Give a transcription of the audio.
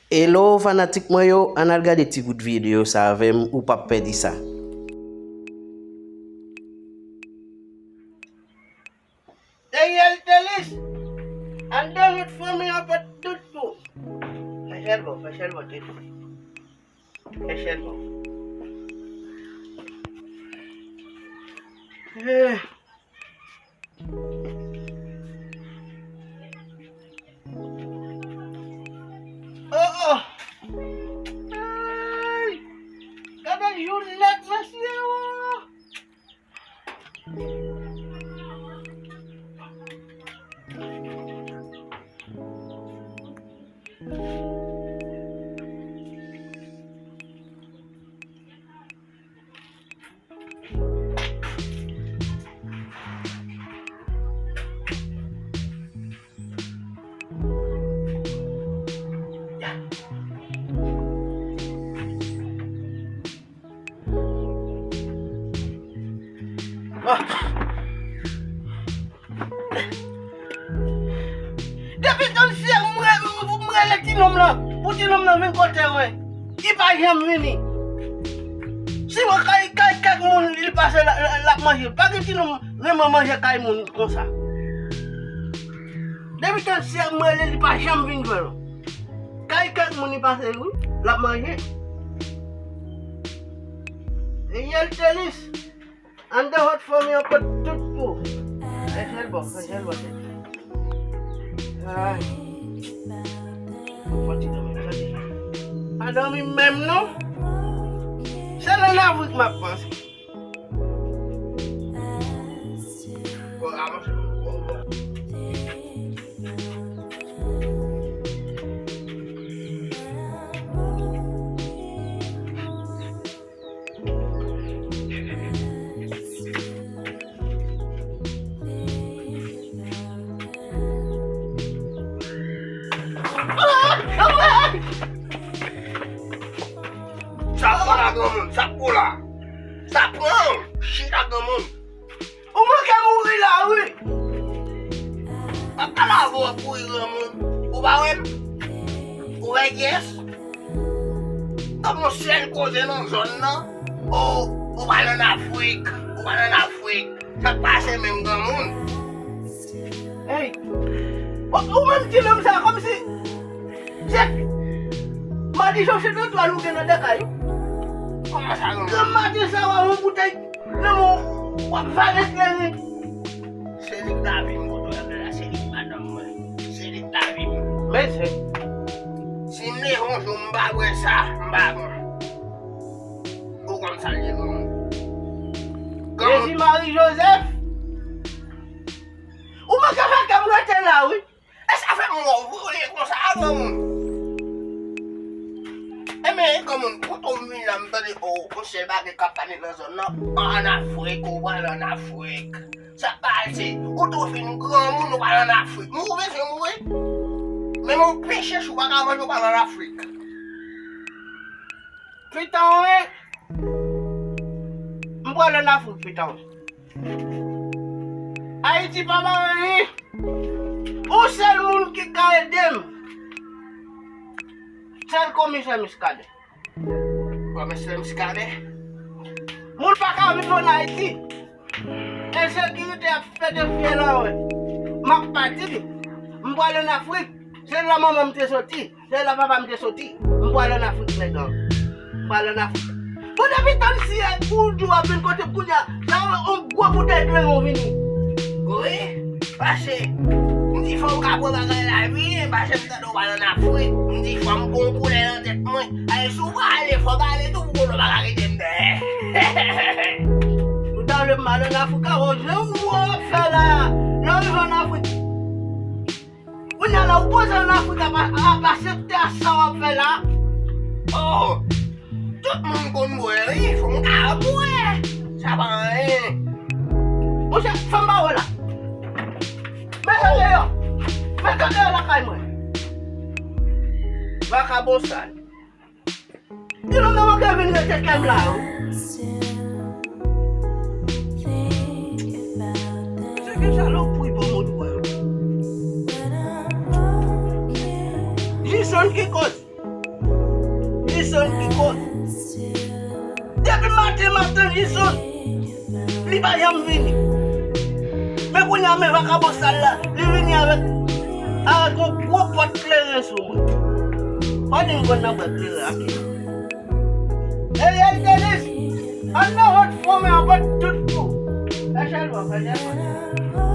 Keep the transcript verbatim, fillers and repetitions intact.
Hello fanatik mwen yo, ann al gade ti bout videyo sa avè m, ou p ap pèdi sa. Ariel Telis, anndan vant fanmi an pot tout kou. Fè sèl bon, fè sèl bon, Telis. Fè sèl bon. Eh. Oh, oh. Ay. Gade jou nèt, mesye, oh. Depi tann syèk m re- m rele ti nonm lan pou ti nonm lan vin kote mwen. Li pa janm vini. Si mwen kay, kay kèk moun li pase l ap manje. Pa gen ti nonm renmen manje kay moun konsa. Depi tann syèk m rele li pa janm vin jwenn. Kay kèk moun li pase wi, l ap manje. Ariel Telis. Anndan vant fanmi an pot tout kou. Fè sèl bon, fè sèl bon, fè sèl bon. Ay. Fò ti dòmi, fò ti dòmi. Pa dòmi menm non. Se nan Navrik m ap panse. Bon, avanse pou bon, bon. Sa pou la granmoun, sa pou la. Sa pran, chita granmoun. Ou manke mouri la wi. Papa la vo pou granmoun. Ou pa wè m? Ou wè yes? Kòm yon sèl koze nan zòn nan. Ou, ou pral ann Afrik. Ou pral ann Afrik. Sa k pase menm granmoun? Hey. Ou, ou menm ti nonm sa kòmsi se madichon se twatwa nou gen nan de kay ou. Kòman sa granmoun? Granmaten sa w a yon boutèy nan men w, w ap vale kleren. Se li k lavi m kote w ap la, se li k madanm mwen. Se li k lavi m. Men se. Si m leve yon jou m pa wè sa, m pa bon. Ou konn sa l ye granmoun. Jezi Mari Jozèf. Ou manke fè kè m rete la wi. E sa fè m wè w vre konsa granmoun. Enben granmoun, kote w vin la m tande o, yon sèl bagay k ap pale nan zòn nan, ann Afrik, ou pral ann Afrik. Sa pral se, ou tou fin granmoun, ou pral ann Afrik. Mouri w bezwen mouri. Menm yon pen chèch ou pa ka manje, ou pral ann Afrik. Pitanwen, m pral ann Afrik, pitanwen. Ayiti pa ba anyen. Yon sèl moun ki ka ede m. Sèl komisè Miskaden. Komisè Miskaden. Moun pa ka viv ann Ayiti. Ensekirite ap pete fyèl anlè. M ap pati. M pral ann Afrik. Se la manman m te soti. Se la papa m te soti. M pral ann Afrik, nèg an. M pral ann Afrik. Bon, depi tann si e pou di w ap vin kote m kounye a, sa yon gwo boutèy kleren w vini. Wi, pase, m di fò m ka pran bagay la vini, pase m tande w pral ann Afrik. M di fò m gon koulè nan tèt mwen. Ay, si w prale, fò w prale tou pou konnen w pa ka kite m dèyè. Ou ta vle m al ann Afrik avè w, jan w ap fè la, lè w rive ann Afrik. Kounye a la, ou poze ann Afrik ap, ap asepte a sa w ap fè la. Oh, tout moun konn bwè, wi, fò m ka bwè. Sa pa anyen. Monchè, fè m ba w la. Mete deyò. Mete deyò lakay mwen. Vakabon sal. Di nou nan manke vin rete kè m la, wi. Se gen salopri bon moun wè. Jison ki koz. Jison ki koz. Depi maten m ap tann Jison. Li pa janm vini. Men kounye a men vakabon sal la, li vini avèk avèk yon gwo pòt kleren sou mwen. Fò di m konn nan bwè kleren ak li. Ariel Denis, an nan vant fòmè an bat tout kou. Fè chèlbò, fè chèlbò.